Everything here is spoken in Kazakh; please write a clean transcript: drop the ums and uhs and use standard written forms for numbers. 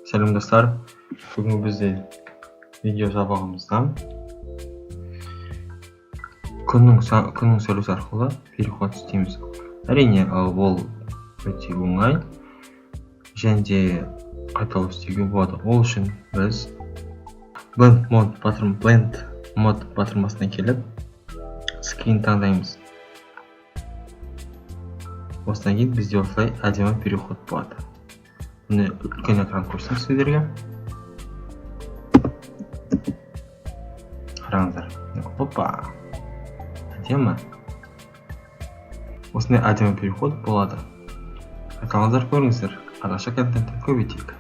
Сәлем, достар! Бүгінгі бізде видео сабағымызда күннің сәулесі арқылы переход істейміз. Әрине, ол өте оңай және де қайталап істеуге болады. Ол үшін біз Blend Mode батырмасына келіп, Screen таңдаймыз. Осыдан кейін бізде осылай әдемі переход болады. Міне, үлкен экран көрсетейін сіздерге. Қараңыздар, опа, әдемі, осындай әдемі переход болады. Қайталаңыздар, көріңіздер, қазақша контентті көбейтейік.